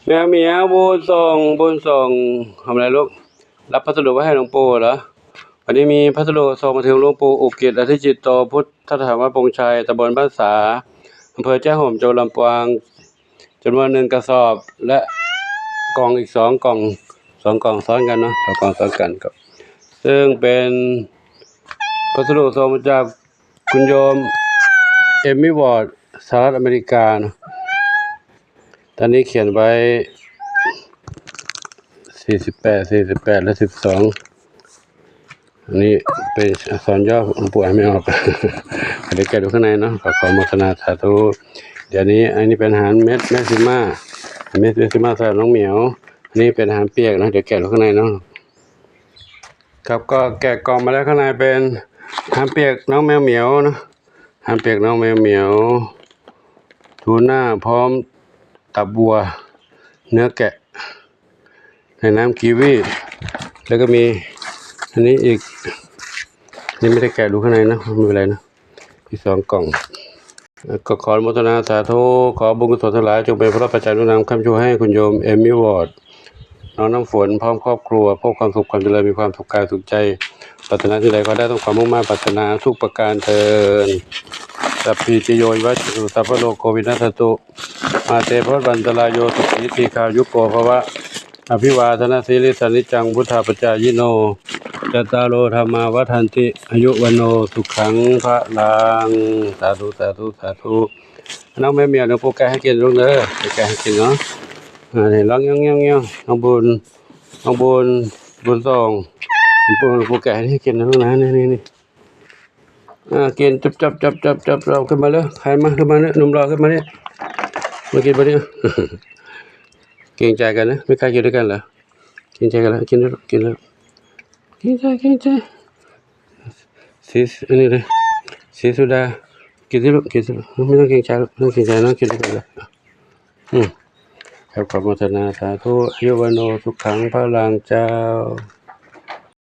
ແມວເໝຍວ ບຸນສົ່ງ ບຸນສົ່ງ ທຳອະໄລລູກ? ຮັບພັດສະດຸໄວ້ໃຫ້ຫຼວງປູ່ເຫຼືອ? ວັນນີ້ມີພັດສະດຸສົ່ງມາເຖິງຫຼວງປູ່ອຸກິດ ອະທິຈິດໂຕ ພຸດທະຖາວາດ ພົງໄຊ ຕຳບົນບ້ານສາ ອຳເພີແຈ້ຫົມ ຈັງຫວັດລຳປາງ ຈຳນວນໜຶ່ງກະສອບ ແລະ ກ່ອງອີກສອງກ່ອງ ສອງກ່ອງຊ້ອນກັນເນາະ ສອງກ່ອງຊ້ອນກັນ ເຊິ່ງເປັນພັດສະດຸສົ່ງມາຈາກ ຄຸນໂຍມ ເອມມີ ວອດ ສະຫະລັດອາເມລິກາເນາະ. ຕອນນີ້ຂຽນໄວ້ ສີ່ສິບແປດ ສີ່ສິບແປດ ແລະ ສິບສອງ. ອັນນີ້ເປັນອັກສອນຫຍໍ້ ປູ່ອ່ານໄມ່ອອກ. ດຽວແກະດູຂ້າງໃນເນາະ. ຂໍ ຂໍອະນຸໂມທະນາສາທຸ. ດຽວນີ້ ອັນນີ້ເປັນອາຫານເມັດແມັກຊິມາ ເມັດແມັກຊິມາສຳລັບນ້ອງໝຽວ. ອັນນີ້ເປັນອາຫານປຽກເນາະ. ດຽວແກະດູຂ້າງໃນເນາະ. ຄັບ ກໍແກະກ່ອງມາແລ້ວ. ຂ້າງໃນເປັນອາຫານປຽກນ້ອງແມວໝຽວເນາະ. ອາຫານປຽກນ້ອງແມວໝຽວ ທູນາ ພ້ອມຕັບວັວ ເນື້ອແກະ ໃນນ້ຳກີວີ ແລ້ວກໍມີອັນນີ້ອີກ. ນີ້ໄມ່ໄດ້ແກະດູຂ້າງໃນເນາະ ບໍ່ເປັນໄລເນາະ. ມີສອງກ່ອງ. ກໍຂໍອະນຸໂມທະນາສາທຸ. ຂໍບຸນກຸສົນທັງຫຼາຍ ຈົ່ງເປັນພະລະປັດໄຈໜູນນຳຄ້ຳຊູໃຫ້ຄຸນໂຍມ ເອມມີ ວອດ ນ້ອງນ້ຳຝົນ ພ້ອມຄອບຄົວ ພົບຄວາມສຸກຄວາມຈະເລີນ ມີຄວາມສຸກກາຍສຸກໃຈ ປາດຖະໜາສິ່ງໃດຂໍໄດ້ສົມຄວາມມຸ່ງມາດປາດຖະໜາທຸກປະການເທີ້ນ. ສັບພີຕິໂຍ ວິວັດຈັນຕຸ ສັບພະໂລໂກວິນັດທັນຕຸ ມາເຕພະວັດວັນຕະລາຍໂຍ ສຸຂີທີຄາຍຸໂກພະວະ. ອະພິວາທະນະສີລິສະ ນິຈຈັງ ວຸດທາປະຈາຍິໂນ ຈັດຕາໂລ ທຳມາ ວັດທັນຕິ ອາຍຸ ວັນໂນ ສຸຂັງ ພະລັງ. ສາທຸ ສາທຸ ສາທຸ. ນ້ອງແມວໝຽວ ນ້ອງປູແກະໃຫ້ກິນລູກເດີ ປູແກະໃຫ້ກິນເນາະ. ອາ ນີ້ ຮ້ອງ ຍອງ ຍອງ ຍອງ. ນ້ອງບຸນ ນ້ອງບຸນ ບຸນສົ່ງ ປູ ປູແກະໃຫ້ກິນລູກນະ. ນີ້ ນີ້ ນີ້. ອ່າ ກິນ ຈັບ ຈັບ ຈັບ ຈັບ ຈັບ ເອົາຂຶ້ນມາເລີຍ ໃຫ້ມາ ຂຶ້ນມາເລີຍ ໜຸ່ມຫຼໍ່ ຂຶ້ນມານີ້ ມາກິນບາດນີ້. ເກງໃຈກັນນະ ໄມ່ກ້າກິນດ້ວຍກັນເຫຼືອ? ເກງໃຈກັນລະ ກິນເລີຍ ກິນເລີຍ ເກງໃຈ ເກງໃຈ. ສີ ອັນນີ້ເລີຍ ສີສຸດາ ກິນຊິລູກ ກິນຊິລູກ ບໍ່ຕ້ອງເກງໃຈລູກ ບໍ່ຕ້ອງເກງໃຈ ນ້ອງກິນດ້ວຍກັນເລີຍ. ອືມ ຂໍອະນຸໂມທະນາສາທຸ ອາຍຸ ວັນໂນ ສຸຂັງ ພະລັງ ເຈົ້າ.